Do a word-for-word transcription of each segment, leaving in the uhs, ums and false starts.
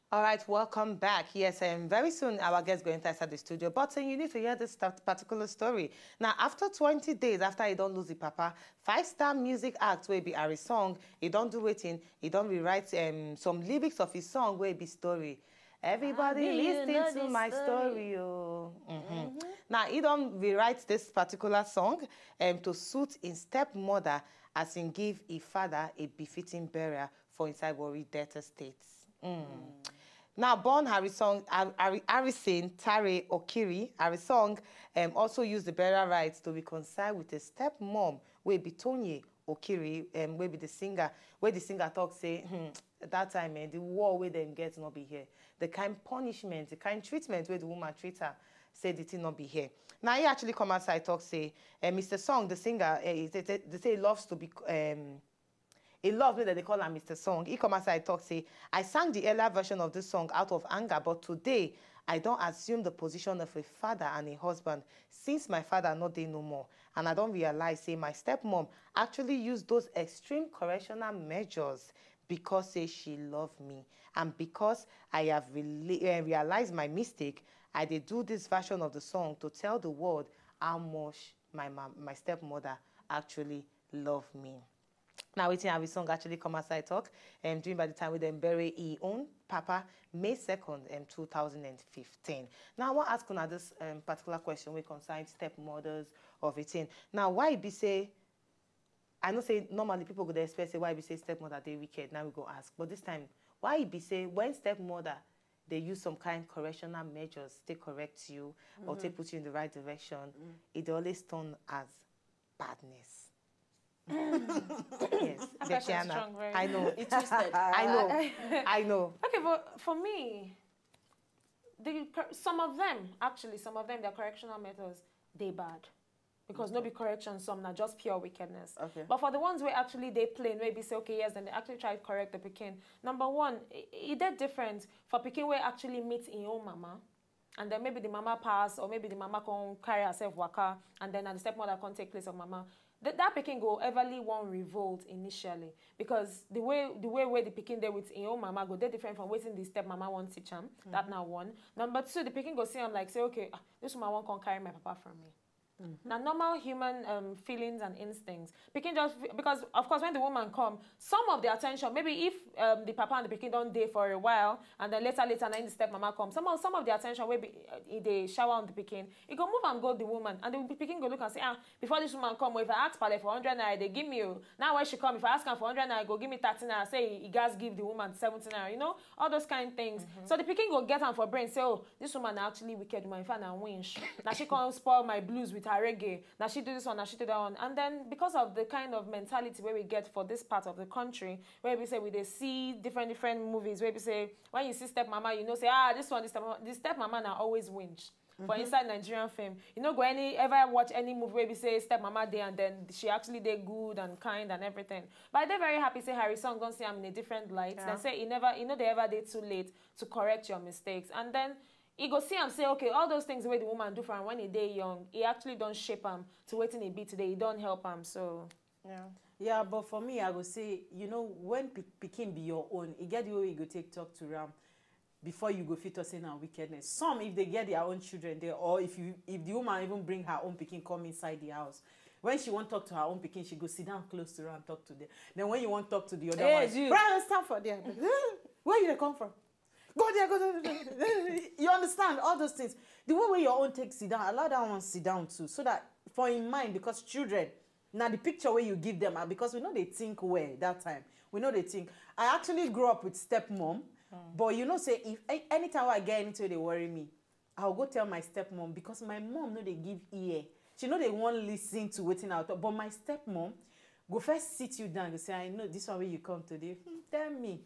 All right, welcome back. Yes, and very soon our guest go enter inside the studio. But uh, you need to hear this start- particular story. Now, after twenty days after he don't lose the papa, five-star music act wey be Harry song, he don't do waiting, he don't rewrite um, some lyrics of his song wey be story. Everybody Abi you listening know to the my story? Story, oh. Mhm. Now he don't rewrite this particular song um, to suit his stepmother as in give his father a befitting burial for inside Warri Delta State. Mm. Now, born Harry song, Har- Harry, Harrison Tare Okiri, Harry song um, also use the burial rites to reconcile with his stepmom, wey be Tonye Okiri, um, wey be the singer, wey the singer talk say, hmm, that time eh, the war wey dem get no be here. The kind punishment, the kind treatment wey the woman treat her, say the thing no be here. Now he actually come outside talk say, uh, Mister Song, the singer, uh, they, they, they say he loves to be um, he love me that they call him Mister Song. He come outside talk say, I sang the earlier version of this song out of anger, but today I don't assume the position of a father and a husband since my father not there no more. And I don't realize say my stepmom actually used those extreme correctional measures because say she loved me. And because I have really, uh, realized my mistake, I did do this version of the song to tell the world how much my mom, my stepmother actually loved me. Now, wetin Harry song actually come outside talk um, during by the time we then bury his own papa, May second, um, two thousand and fifteen. Now, I want to ask you this um, particular question wey concern stepmothers of eighteen. Now, why be say, I know say normally people go dey expect say why be say stepmother dey wicked, now we go ask. But this time, why e be say when stepmother they use some kind correctional measures to correct you or to put you in the right direction, it dey always turn as badness. Yes, That question is Betiana, strong, very I know. It twisted. I know. I know. Okay, but for me, the cor- some of them actually, some of them, their correctional methods, they bad, because no be correction, some na just pure wickedness. Okay. But for the ones where actually they plain, maybe say okay, yes, then they actually try to correct the pikin. Number one, it, it did different for pikin where actually meet in own mama, and then maybe the mama pass, or maybe the mama can carry herself waka, and then the stepmother can take place of mama. Th- that pikin go everly one revolt initially, because the way the way where the pikin there with in own mama go they different from waiting the stepmama won't teach him. That now one. Number two, the pikin go see him like say, okay, ah, this woman won't come carry my papa from me. Now normal human um, feelings and instincts. Pikin just f- because of course when the woman come, some of the attention, maybe if um, the papa and the pikin don't day for a while, and then later later now the stepmama come, some of some of the attention will be uh, in the shower on the pikin, it go move and go the woman, and the pikin go look and say, ah, before this woman come, if I ask pale for hundred naira, they give me. Oh. Now when she come, if I ask her for hundred naira, go give me thirty naira. Say he gas give the woman seventy naira. You know all those kind things. So the pikin go get am for brain say, oh, this woman na actually wicked woman. In fact, na winch. Now she come spoil my blues with her reggae. Now she do this one. Now she do that one. And then because of the kind of mentality where we get for this part of the country, where we say we they see different different movies, where we say when you see stepmama, you know say ah this one this stepmama, this stepmama na always winch. For inside Nigerian film, you know go any ever watch any movie where we say stepmama day and then she actually did good and kind and everything. But they're very happy say Harry song don't see him in a different light. Yeah. Then say he never, you know they ever did too late to correct your mistakes. And then he go see him say okay, all those things where the woman do for him when he day young, he actually don't shape him to waiting he be today. He don't help him. So Yeah. Yeah, but for me, I go say, you know, when pi- pikin be your own, e get the way you go take talk to am before you go fit talk say na wickedness. Some, if they get their own children there, or if you if the woman even bring her own pikin come inside the house, when she won't talk to her own pikin, she go sit down close to her and talk to them. Then when you won't talk to the other Hey, one, you. Brian, stand for there. Where you dey come from? Go there, go there. You understand all those things. The way where your own take sit down, allow that one sit down too, so that for in mind, because children, now the picture where you give them, ah, because we know they think well that time. We know they think. I actually grew up with stepmom, but you know say if a- anytime I get anything they worry me, I'll go tell my stepmom because my mom no they give ear. She know they won't listen to waiting out, but my stepmom go first sit you down. Go say, I know this one where you come today. Hmm, tell me.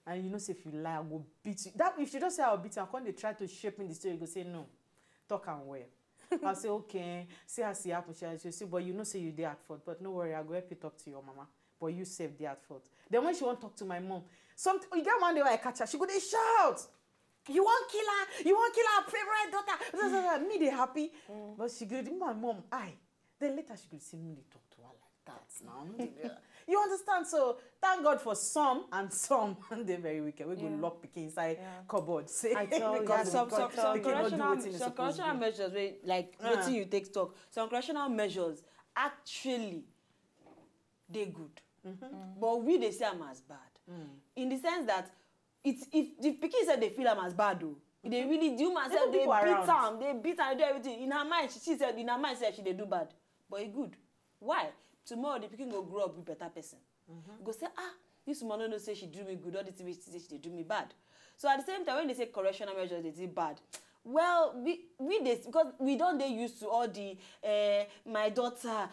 And you know say if you lie, I go beat you. That if she don't say I'll beat you, I come dey try to shape in the story. Go say no, talk and well. I'll say okay. See how see happen. She say, but you know say you dey at fault. But no worry, I go help you talk to your mama. But you sef dey at fault. Then when she won't talk to my mom, something you get one day where I catch her, she go dey shout. You won't kill her. You won't kill her favorite daughter. Blah, blah, blah. Me they happy, but she go dey my mom eye. Then later she go see me dey talk to her like Cats now. You understand? So thank God for some, and some dey very wicked. We go lock pikin inside cupboard. Say, I tell you. because Some- because some- some pikin no do correctional- wetin e some suppose correctional do. Measures wey, like, Ah. wetin you take talk, some correctional measures actually dey good, but we dey see am as bad, in the sense that it, if the pikin sef dey feel am as bad o, e dey really, the woman sef Even dey people beat around. Am, dey beat am, dey do everything. In her mind, she, she sef, in her mind sef, she dey do bad, but e good. Why? Tomorrow the pikin go grow up be better person. Go say, ah, this woman no know say she do me good, all the thing wey she say she dey do me bad. So at the same time, when they say correctional measures dey dey bad, well, we we dey, because we don dey used to all the, eh, my daughter.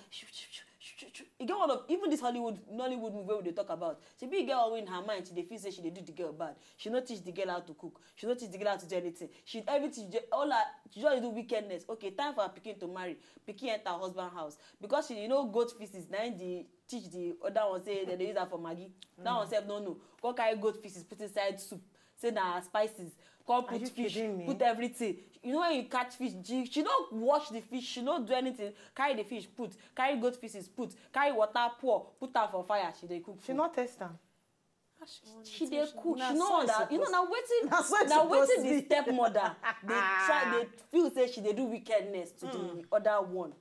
E get one of even this Hollywood, Nollywood movie wey we dey talk about. Shebi e get one wey in her mind she dey feel say she dey do the girl bad. She no teach the girl how to cook. She no teach the girl how to do anything. She, everything, she just, all her, she just dey do wickedness. Okay, time for her pikin to marry. Pikin enter husband house because she, you know, goat feces na im the teach the other one say dem dey use am for Maggi. That one sef no know. Come carry goat feces put inside soup. Say na spices. Come Are you put fish, kidding me? Put everything. You know when you catch fish, she, she no wash the fish, she no do anything. Carry the fish put, carry goat feces put, carry water pour, put am for fire. She dey cook She food. Not test am. She dey cook. Na She know so e that. You know suppose na wetin Na so e na suppose wetin the be. Stepmother dey try, dey feel say she dey do wickedness to the other one.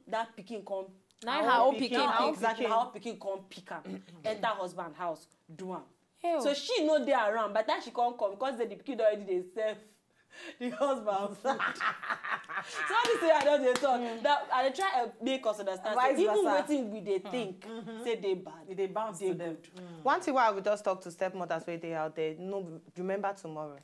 That pikin come. Na her own pikin Her own pick. Pikin, her own pikin come pick am. Enter husband house, do am. Ew. So she no dey around. By the time she come come, because the pikin don already dey serve the husband food. So all this thing I don dey talk. That I dey try, uh, make us understand. Vice Say even versa. Wetin we dey think, say dey bad. E dey bounce Dey to them. Good. One thing why we just talk to stepmothers wey dey out there, no, remember tomorrow.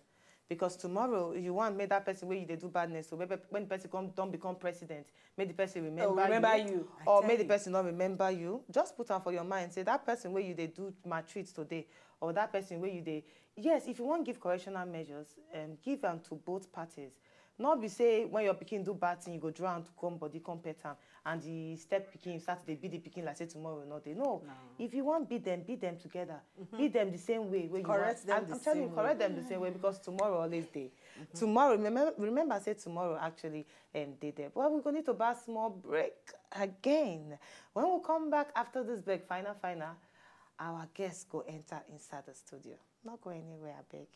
Because tomorrow, you want make that person wey you dey do badness to, when when the person come, don't become president, make the person remember, remember you, you. Or I make the tell person not remember you. Just put am for your mind. Say that person wey you dey do maltreat today, or that person wey you dey, yes, if you want give correctional measures, um, give am to both parties. Not be say when your pikin do bad thing, you go draw am to come body, come pet am, and the step pikin start to dey beat the pikin like say tomorrow no dey. No. If you want beat them, beat them together. Beat them the same way wey you Correct want. them I'm, the I'm telling you, same correct them the same way because tomorrow always dey. Tomorrow, remember, remember say tomorrow actually um, dey there. But we go need to buy small break again. When we come back after this break, final, final, our guests go enter inside the studio. Not go anywhere, I beg.